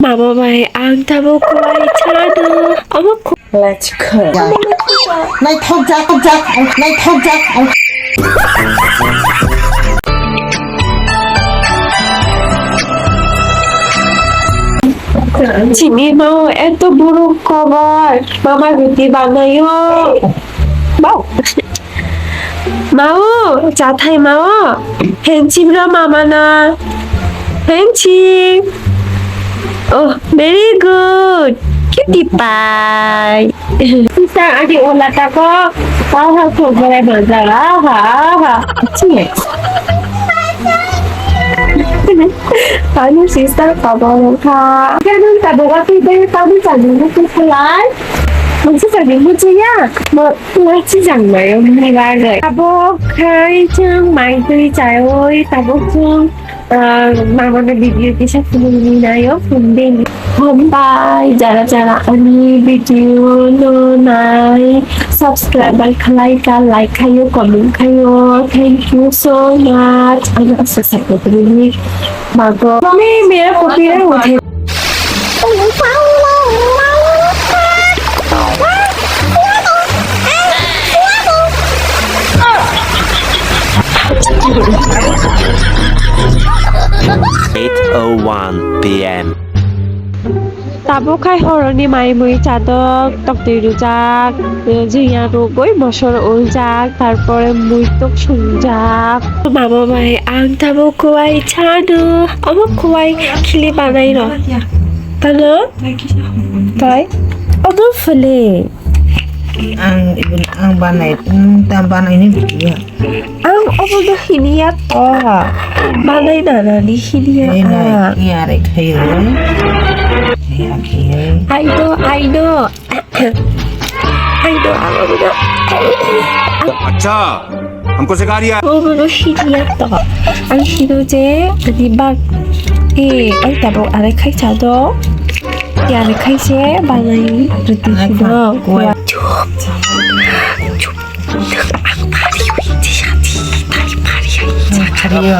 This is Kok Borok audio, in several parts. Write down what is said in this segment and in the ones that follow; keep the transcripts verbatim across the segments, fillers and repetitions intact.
Abo bai ang tabuk kwlai chado. Omo khu- Let's go. Naithok jak, jak, naithok jak. Chini ma eto buruk kobar. Mama ruti banayo. Bau. Mao, chathai mao. Henchim ra mama na. Henchim. Oh, very good. Cutie pie. Sisa adi ola tako. Aha, ko gore baja. Aha, aha. Chile. Ani sister kabang kha. Kanu tabuk twi bai tabu chani mutu khlai. Mungsi chani mutu ya. Mo, mo chi jang mai o ni bagai. Tabuk khai chang mai twi chai oi tabuk chang. Ah, mama na video kisa phunung ni nayo phun den. Hambai, jara jara ani video no nai, subscribe bai khlai ka, like khayo, comment khayo. Thank you so much. Ano asa support rini. Mago. Mami, mera copyright uthai. Eight oh one P M. Tabuk khai horoni mai mui chadok, toktwi rwjak, jiyang rugwi mosor uljak, tarpore mui tok sungjak. Mama bai ang tabuk kwai chado, omo kwai khili banai rw. Tano? Tai? Omo phwle. Ang ibun ang banai, mm, ta banai ni bujiya. Ang obo no hiniya to. Banai nanani hiniya ang. Iya re khayo. Iya khayo. I know, I know. I know, ang obo no. Acha, humko sikha riya hai. Obo no hiniya to. Ang hino je, ani bak. Eh, ang tabuk are khai cha do. Yar khai se banai rwtwi sino. Chup. Chup. Ang pari wi chi shati. Tai pari hai. Pari yo.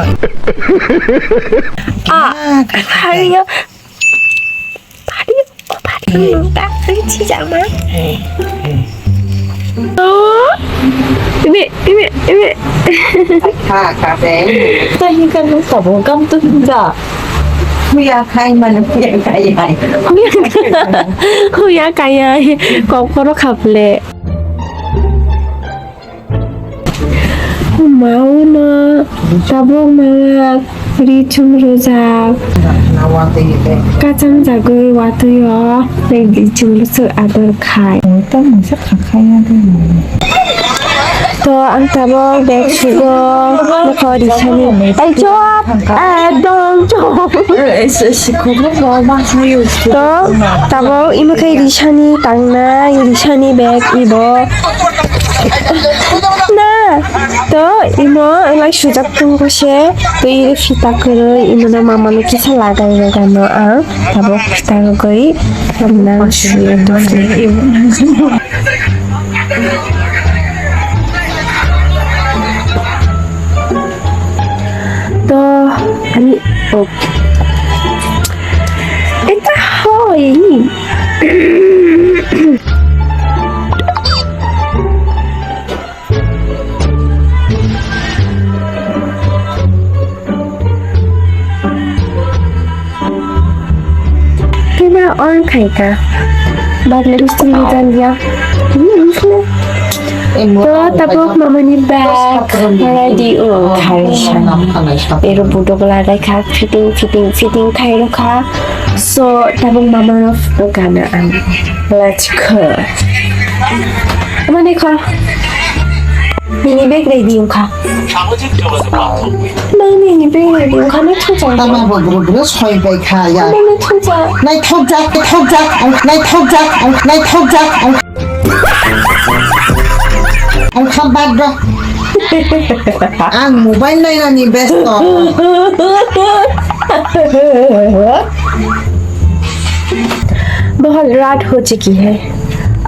Ah, pari yo. Pari yo. Pari yo. Ta chi jama. Ibe, ibe, ibe. Kha, kha, be. Tahi kan nung sabo, kam tu hinja. Huya khai mane, huya khai hai. Huya khai hai, kokoro khaple. Mauno, tabuk mala, ri chum rujak. Kacham jagwi watwi o, ri chum rujak ador khai. Tamo sa kha khai ya de. To ang tabuk bag sugo, mokho risani. Ai chop, ekdom chop. To tabuk imo khai risani tangnai, risani bag ibo. Na, to imo lai sujak tongko se, to iri fita kwrwi, imo no mama no kisa lagai rwgano ang, tabuk fita rwgwi, nang suyo to. To, ani, oh. Eta hoi. Camera on khai ka. Bag le bisi ni jan dia. Ini bisi na. To tabuk mama ni bag ready o khai sa. Ero budok lagai kha fitting fitting fitting khai ro kha. So tabuk mama no photo gana ang. Let's go. Mane kha. Nini bag ready wngkha. Nang nini bag ready wngkha, nai thungchang. Tamo bo bro bro soi bai kha ya. Nang nai thungchang. Nai thokjak, nai thokjak, nai thokjak, nai thokjak. Ang kha bad bro. Ang mobile nainani besto. बहुत रात हो चुकी है,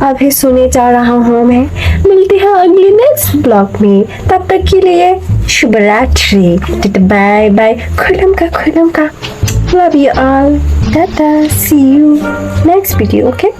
अभी सोने जा रहा हूँ मैं। मिलते हैं अगले नेक्स्ट ब्लॉग में, तब तक के लिए शुभ रात्रि, टाटा बाय बाय, खुलम का खुलम का। Love you all. Tata. See you next video, okay?